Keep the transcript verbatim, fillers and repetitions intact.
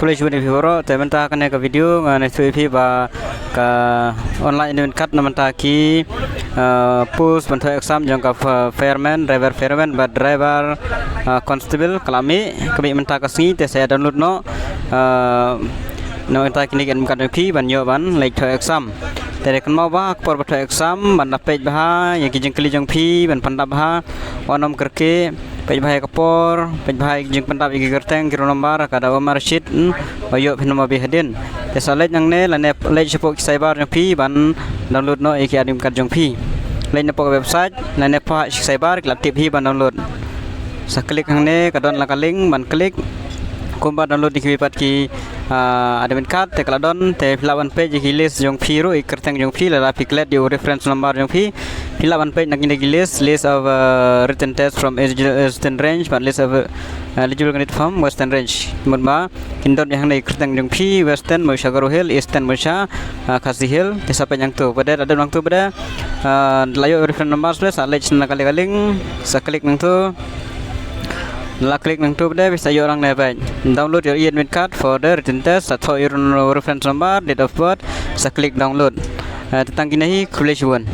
Khublei shibun ïa phi baroh. Te mynta kane ka video ngan ïathuh ïa phi ba ka online admit card na mynta ki, ah, post ban thoh exam jong ka f-, fireman, driver fireman bad driver, ah, constable ka la mih, ka mih mynta ka sngi, te sa ïa download noh, ah, na mynta kine ki admit card jong phi ban ïoh ban leit thoh exam. Te dei kynmaw ba ha ka por ba thoh exam ban da peit bha ïa ki jingkylli jong phi, ban pyndap bha, wat nym kyrkieh, peit bha ïa ka por, peit bha ïa ki jingpyndap ïa ki kyrteng, ki roll number, ka da mark sheet, hmm, ba ïoh phin ym ïoh bha hadien. Te sa leit nangne lane leit shapoh ki cyber jong phi ban download noh ïa ki admit card jong phi. Leit napoh ka website lane phah sha ki cyber, ki la tip hi ban download. Sa click hangne, ka don la ka link ban click. Kumba download ïa kiwei pat ki, ah, admit card, te ka la don, te phi lah ban peit ïa ki list jong phi ruh, ïa ki kyrteng jong phi, lada phi klet ïa u reference number jong phi, phi lah ban peit na kine ki list, list of, ah, written test from East-, Eastern Range, bad list of, ah, eligible candidate from Western Range. Mut ba kin don ïa hangne ki kyrteng jong phi, Western mo sha Garo Hills, Eastern mo sha, ah, Khasi Hills, te sa peit nangtu. Bad lada don nangtu bad, ah, la ïoh reference number, sa leit shna ka link, sa click nangtu. La click nangtu bad phi sa ïoh rangne ba download your e-admit card for the written test, sa thoh ïa u reference number, date of birth, sa click download. Eh, te tang kine hi, khublei shibun.